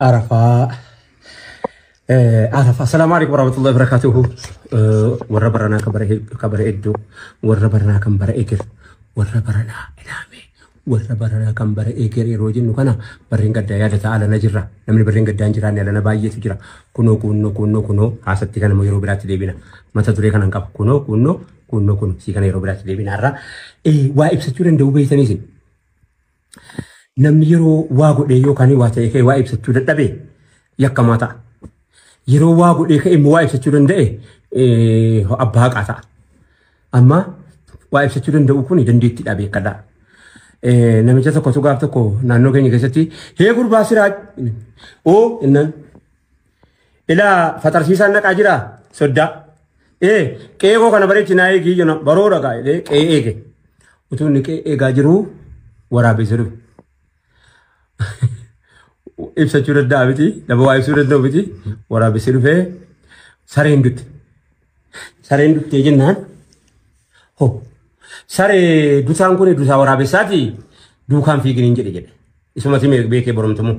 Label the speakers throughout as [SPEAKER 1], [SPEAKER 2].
[SPEAKER 1] Arafaa Arafaa. Assalaamu alaikum warahmatullahi wabarakatuhu. Warra baranaa kan bara kan bara iddoo, warra baranaa kan bara eger, warra baranaa ilaame, warra baranaa kan bara eger yeroo jennu kana barreen gaddaa yaadata alana jirra. Namni barreen gaddaa hin jiraanne alana baay'eetu jira. Kunoo kunoo kunoo kunoo haasatti kana immoo yeroo biraatti deebina. Mata duree kanan qaba. Kunoo kunoo kunoo kunoo sii kana yeroo biraatti deebina har'a. Waa ibsachuu danda'u beektanii isin. Namni yeroo waa godhee yookaan waa ta'e ka'e waa ibsachuu dadhabe yakkamaa ta'a. Yeroo waa godhee ka'e immoo waa ibsachuu danda'e abbaa haqaa ta'a. Amma waa ibsachuu danda'u kun dandeettiidha beekadha. Namicha tokkotu gaaf tokko naannoo keenya keessatti hee gurbaa siraa oo innaan ilaa faxarsiisaan naqaa jira soddaa. Qe'ee koo kana bareechi naa eegi jenna baroora gaa jedhee qe'ee eege. Utuu inni qe'ee eegaa jiruu waraabessi dhufe. Ibsachuu danda'a miti, nama waa ibsuu danda'u miti. Waraabessi dhufee sareen dutte. Sareen duttee jennaan ho saree dutaan kun dutaa waraabessaati duukaan fiiginiin jedhe jedhe. Isumatti beekee boromtamu.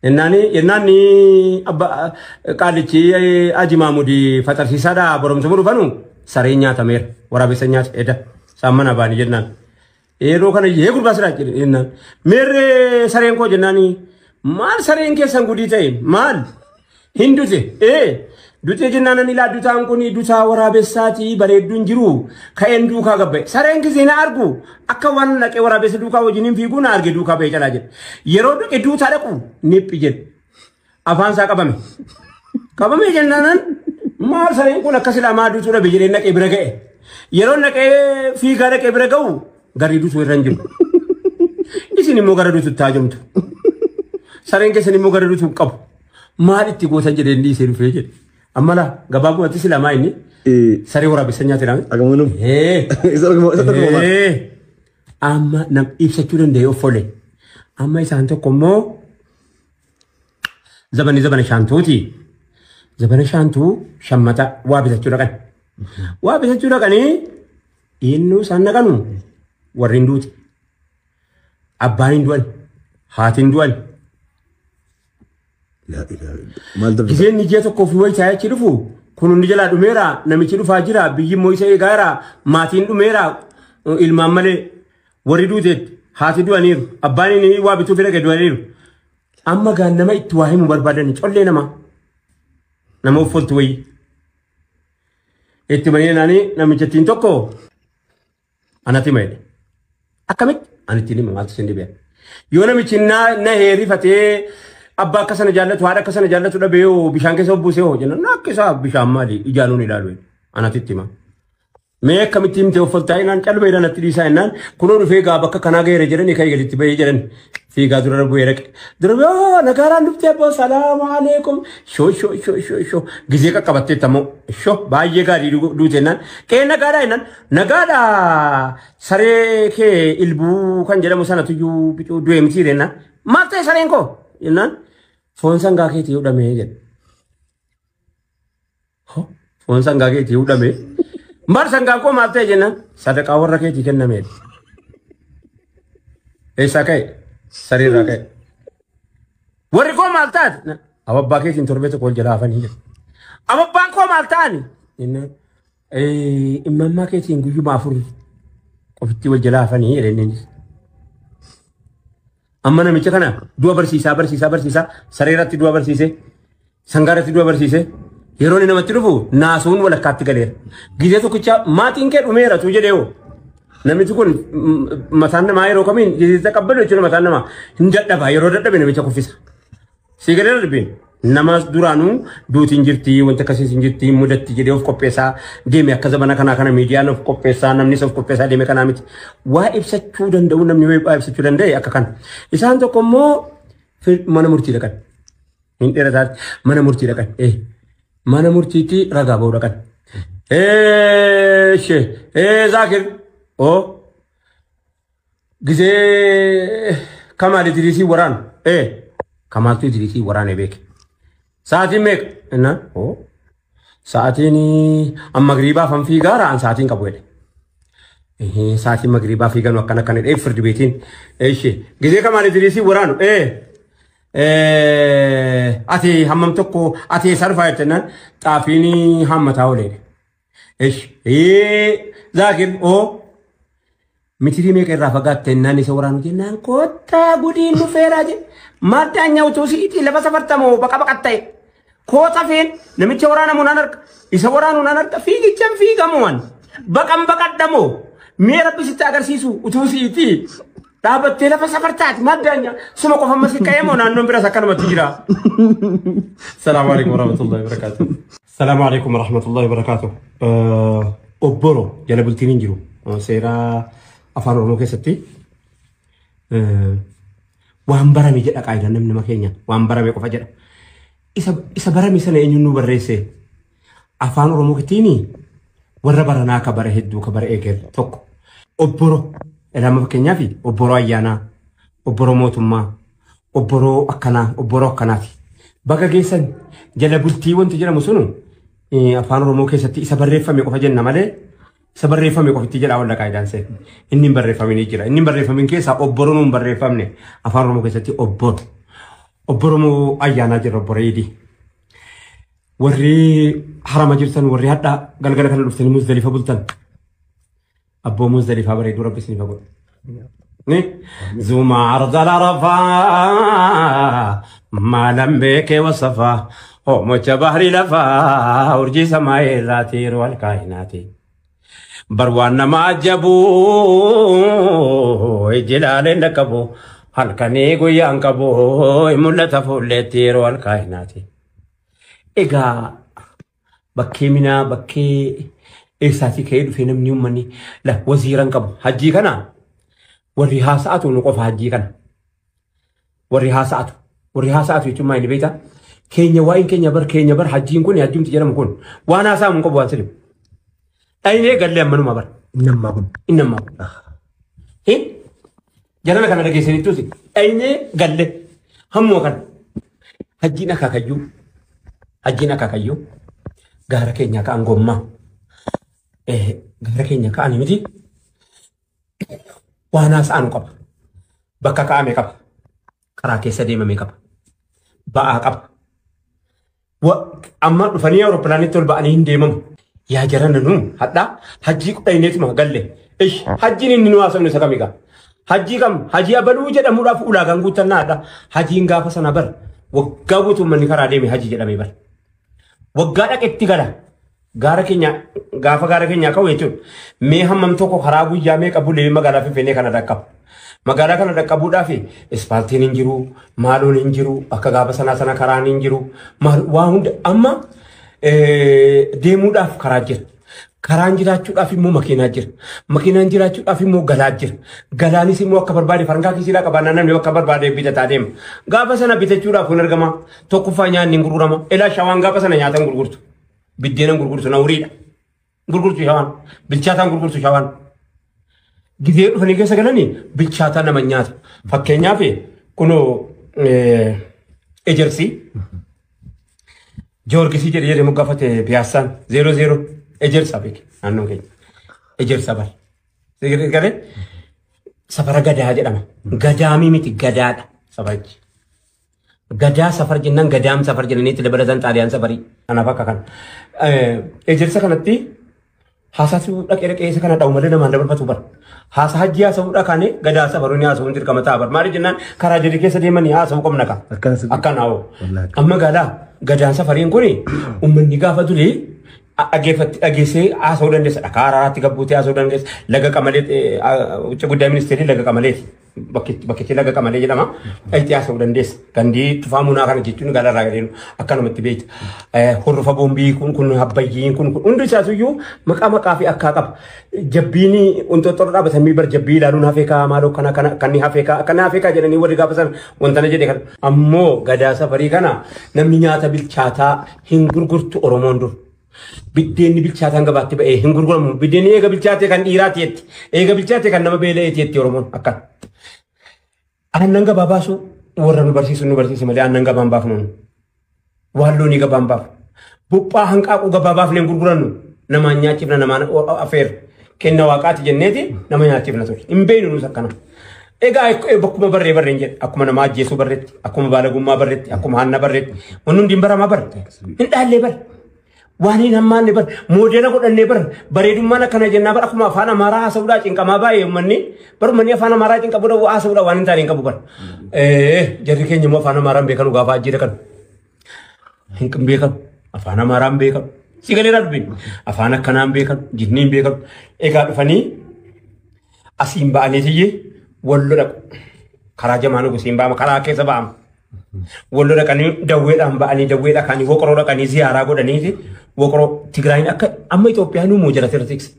[SPEAKER 1] Jennaan ni abba qaallichi Aji Maamudi faxarsiisaadha boromtamu dhufanu sareen nyaatameera waraabessa nyaata eda isaan mana baanii jennaan. Yeroo kana yee gurbaa siraa jedhe jennaan. Meerree sareen koo jennaan maal sareen keessan gudii ta'e maal hin dute dute jennaan ani ilaa dutaan kun dutaa waraabessaati bareedduun jiru ka'een duukaa gabba'e. Sareen gisee na argu akka waan naqee waraabessa duukaa wajjin fiiguu na arge duukaa ba'ee calaa jedhe. Yeroo dhaqe duutaa dhaqu niphi jedhe. Afaan isaa qabame. Qabame jennaanan maal sareen kun akkas ilaa maa duutuu dhabe jedhee naqee bira ga'e. Yeroo naqee fiigaa dhaqee bira ga'u garri duutuu irra hin jiru. Isin immoo gara duututti haajomtu. Sareen keessan immoo gara duutuu hin qabu. Maal itti gootan jedhee inni isee dhufee jedhe. Amma laa gabaabumatti silaa inni saree waraabessa nyaate dha.
[SPEAKER 2] Agamanum. Isa argama isa argama.
[SPEAKER 1] Amma nam ibsachuu danda'e of fole. Amma isaan tokko immoo zabani zabana shaantuuti. Zabana shaantuu shammata waa bitachuu dhaqan. Waa bitachuu dhaqanii innuu isaan dhaqanu warri hin duute. Abbaan hin du'an. Haati hin du'an.
[SPEAKER 2] Laa ilaaha illallah. Maal dabta?
[SPEAKER 1] Giseen ji'a tokkoo fi wayii taa'ee achi dhufu kun hundi jalaa dhumeera namichi dhufaa jira biyyi immoo isa eegaa jira maatiin dhumeera ilmaan malee warri duuteetti haati du'aniiru abbaan inni waa bituu fi dhaqe du'aniiru. Amma gaan nama itti waa himu barbaadan collee nama nama uffoltu wayii. Itti banee naanii namicha ittiin tokko anatti hima jedhe. Akkamitti? Ani ittiin hima maaltu isin dhibe? Yoo namichi na heerifatee abbaa akka sana jaallatu haadha akka sana jaallatu dhabee hoo bishaan keessa buusee hoo jenna akka isaa bishaan maali ijaanuun ilaalu jedhe. Anatti itti hima. Mee akkamitti himtee uffattaa jennaan calma jedhan natti dhiisaa jennaan kunoo dhufee gaa bakka kanaa gaheera jedhanii ka'ee gaditti bahee jedhan fiigaa dura bu'ee dhaqe. Dura bu'ee nagaaraan dhuftee abbaa salaamu alaikum shoo shoo shoo shoo shoo gizee qaqqabattee tammoo shoo baay'ee gaarii duute jennaan qe'ee nagaadhaa jennaan nagaadhaa saree kee ilbuu kan jedhamu sanatu iyyuu bicuu du'e miti jennaan maal ta'e sareen koo jennaan foon sangaa keetii hudhamee jedhe. Foon sangaa keetii hudhamee. Maal sangaan koo maal ta'e jennaan sadaqaa warra keetii kennamee. Eessaa ka'e? Sareerraa ka'e. Warri koo maal taate? Ababbaa keetiin torbee tokko ol jalaa hafanii jedhe. Ababbaan koo maal ta'ani? Jennaan immammaa keetiin guyyuma afur qofitti wal jalaa hafanii jedhe innis. Amma namicha kana du'a barsiisaa barsiisaa barsiisaa sareerratti du'a barsiise sangaarratti du'a barsiise yeroo inni namatti dhufu naasuun walakkaatti galeera. Gizee tokkicha maatiin kee dhumeera tu jedhee hoo. Namichi kun mataan namaa yeroo kamiin gizee taqabbalu jechuudha mataan namaa hin dadhaba yeroo dadhabe namicha kuffisa. Si galeera dubbiin nama duraanuu duutiin jirti wanta akkasiis hin jirti mudatti jedhee of qopheessaa deeme akka zamana kanaa kana miidiyaan of qopheessaa namnis of qopheessaa deeme kanaa miti. Waa ibsachuu danda'u namni waa ibsachuu danda'e akka kana. Isaan tokko immoo mana murtii dhaqan. Hin dheerataatti mana murtii dhaqan. Mana murtiitti ragaa ba'uu dhaqan. Ishee Zaakir oo gizee Kamaal Idriisii waraanu Kamaaltu Idriisii waraanee beeke. Sa'aatiin meeqa? Innaan oo sa'aatiin amma magriibaaf han fiigaara an sa'aatiin qabu jedhe. Sa'aatiin magriibaa fiiganu akkana akkana jedhee firdi beetiin. Ishee gizee Kamaal Idriisii waraanu Ati hammam tokko ati eessaa dhufaa jennaan xaafiin hammataa oolee. Ish Zaakir oo mitirii meeqa irraa fagaatte jennaan isa waraanu jennaan kottaa gudiin dhufeeraa jedhe. Maddaan nyaautuu si'iitii lafa safartamoo baqa baqatta'e. Koota feen namicha waraanamu nan arga. Isa waraanu nan arga fiigichaan fiigamu waan. Baqan baqadhamoo mee rabbi sitti agarsiisu utuu si'iitii. Dhaabattee lafa safartaati maddaan suma qofa ammas ka'eemoo naannoon biras akkanumatti jira. Salaamu alaikum warahmatullahi wabarakatuh. Salaamu alaikum warahmatullahi wabarakatuh. Obboro jala bultiin hin jiru. Seera afaan Oromoo keessatti waan barame jedha qaayidaan namni nama keenya waan barame qofa jedha. Isa barame sana eenyuun nu barreesse? Afaan Oromoo kittiin warra baranaa ka bara hedduu ka bara eeger tokko. Obboro lama fakkeenyaaf obboroo ayyaanaa, obboroo mootummaa, obboroo akkanaa, obboroo akkanaati. Bakka geessan jala bultii wanti jedhamu sunu afaan Oromoo keessatti isa barreeffame qofa jenna malee isa barreeffame qofitti jedha walla qaayidaan see. Inni hin barreeffamin jira. Inni hin barreeffamin keessaa obboroon hin barreeffamne afaan Oromoo keessatti obboro. Obboromoo ayyaanaa jira obboro Iidii. Warri harama jirtan warri hadhaa galgala kana dhuftanii Muzdalifa bultan. Abboo Muzdalifaa bareeduu rabbi isiniif haa godhu. Zuma arda arafaa maalan beekee wasafaa hoomocha bahri lafaa urjii samaa irraati yeroo halkaa'inaati. Bar waan nama ajabu ijji ilaaleen dhaqqabu halkanii guyyaan qabu mul'ata fuulleetti yeroo halkaa'inaati. Egaa bakkee minaa bakkee eessaatii ka'ee dhufee namni uummanni la waziiran qabu. Hajjii kana warri haasa'atu nu qofa hajjii kana. Warri haasa'atu. Warri haasa'atu jechuun maal beektaa? Keenya waa'een keenya bar hajjiin kun hajjumti jedhamu kun waan haasa'amu hin qabu waan sirrii. Dhaynee gallee ammanuma bar.
[SPEAKER 2] Inni ammaa kun.
[SPEAKER 1] Inni ammaa kun. Jarana kana dhageessanittus dhaynee galle hammuma kana. Hajjiin akaakayyuu. Hajjiin akaakayyuu gaara keenya ka'an gommaa. Gaara keenya ka'an miti waan haasa'anu qaba. Bakka kaa'ame qaba. Karaa keessa deemame qaba. Ba'aa qaba. Amma dhufanii awurooppilaanitti ol ba'anii hin deemamu. Yaa jarana nu hadhaa hajjii qudhaineetuma galle. Ish hajjiin inni nu haasofnu isa kami gaa? Hajjii kam? Hajii abaluu jedhamuudhaaf ulaagaan guuttannaa hadha. Hajiin gaafa sana bar waggaa guutuu manni karaa deeme hajii jedhamee bar. Waggaa dhaqetti gala. Gaara keenya gaafa gaara keenyaa ka'u jechuudha. Mee hammam tokko karaa guyyaa meeqa bulee magaalaa Finfinnee kana dhaqqabu. Magaalaa kana dhaqqabuudhaaf ispaaltiin hin jiru, maaloon hin jiru, akka gaafa sanaa sana karaan hin jiru. Waa hunda amma deemuudhaaf karaa jira. Karaan jiraachuudhaaf immoo makiinaa jira. Makiinaan jiraachuudhaaf immoo galaa jira. Galaanis immoo akka barbaade farankaa kiisiidhaa qabaannaa namni akka barbaade bitataa deema. Gaafa sana bitachuudhaaf kun argama. Tokkoffaa nyaanni hin gurgurama. Elaa shawaan gaafa sana nyaatan gurgurtu. Biddeena gurgurtu nawuriidha. Gurgurtu shawaan. Bilchaataan gurgurtu shawaan. Gizee dhufanii keessa galanii bilchaataa nama nyaata. Fakkeenyaaf kunoo ejersii Joorgisii jedhee jedhee moggaafate piyaassaan 00 ejersa beeke naannoon keenya. Ejersa bar. Galee safara gadaa jedhama. Gadaamii miti gadaadha safarichi. Gadaa safar jennaan gadaam safar jedhanii itti dabalatan xaaliyaan safarii. Kanaaf akka kana. Ejersa kanatti haasaatu dhaqee dhaqee isa kana dha'u malee namaan dabarfatu bar. Haasa hajji haasa'uu dhaqaane gadaa safaruun haasa'uun dirqama ta'a bar. Maaliif jennaan karaa jedhi keessa deemanii haasa'uu qabna ka. Akkana hoo. Amma galaa gadaan safariin kuni uummanni gaafa durii dhageessee haasa'uu dandeessa. Dhakaa araaraatti gabbuutee haasa'uu dandeessa. Laga qamalee wucci guddaa ministeerii laga qamaleeti. Bakkichi laga qamalee jedhama. Itti haasa'uu dandeessa. Gandii tufaa munaa kana jechuun galarraa gadeenu akkanumatti beekta. Horrofa boombii kun kun habbayyiin kun kun hundi isaasuyyuu maqaa maqaa fi akkaa qaba. Jabbiin wantoota dhaabatanii bar jabbii ilaaluun hafee kaa maaloo kana kana kan hafee kaa akkana hafee kaa jedhanii warri gaafa sana wantana jedhe kana. Ammoo gadaa safarii kana namni nyaata bilchaataa hin gurgurtu Oromoon dur. Biddeenni bilchaataan gabaatti ba'ee hin gurguramu. Biddeenni eega bilchaatee kan dhiiraati jetti. Eega bilchaatee kan nama beela'eeti jetti Oromoon akkana. Aannan gabaa baasu warra nu barsiisu nu barsiise malee aannan gabaan baafnu. Waan loonii gabaan baafu. Buphaa hanqaaquu gabaa baafnee hin gurgurannu. Namaan nyaachifna namaan afeer. Kenna waaqaati jenneeti nama nyaachifna ture. Hin beeknu nus akkana. Egaa bakkuma barree barreen jedhe akkuma nama ajjeesuu barreetti, akkuma baalagummaa barreetti, akkuma hanna barreetti, wanni hundi hin baramaa bara. Hin dhaallee bara. Waan hin hammaanne bara. Moodela godhannee bara. Bareedummaan akkana jennaa bara akkuma afaan Amaaraa haasa'uudhaa cinqamaa baay'ee uummanni. Bara uummanni afaan Amaaraa cinqabuudha haasa'uudhaa waan hin taane hin qabu bara. Jarri keenya immoo afaan Amaaraan beekanu gaafa ajjeera kan. Hin beekanu. Afaan Amaaraan beekanu. Si galeeraa dubbiin. Afaan akkanaan beekanu. Jinniin beekanu. Egaa dhufanii asiin ba'anii Wallo dhaqu. Karaa jamaa nugusiin ba'ama. Karaa keessa ba'ama. Wallo dhaqanii dawweedhaan ba'anii dawweedhaa kaanii woqoroo dhaqanii ziyaaraa godhaniiti woqoroo Tigraayin akka amma Itoophiyaa nu moo jalatti irra tikse.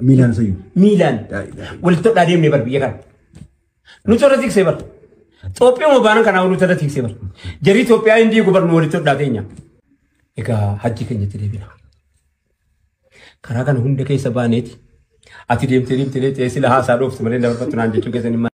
[SPEAKER 2] Miilaan isayyuu.
[SPEAKER 1] Miilaan walitti hodhaa deemnee bar biyya kana. Nuti irra tiksee bar. Itoophiyaa baanan kanaa nuti irra tiksee bar. Jarri Itoophiyaa hin diigu bar nu walitti hodhaa teenya. Egaa hajji keenyatti deebina. Karaa kana hunda keessa baaneeti. Ati deemtee deemtee deemtee sila haasaa dhooftu malee dabarfattu naan jechuu keessan hin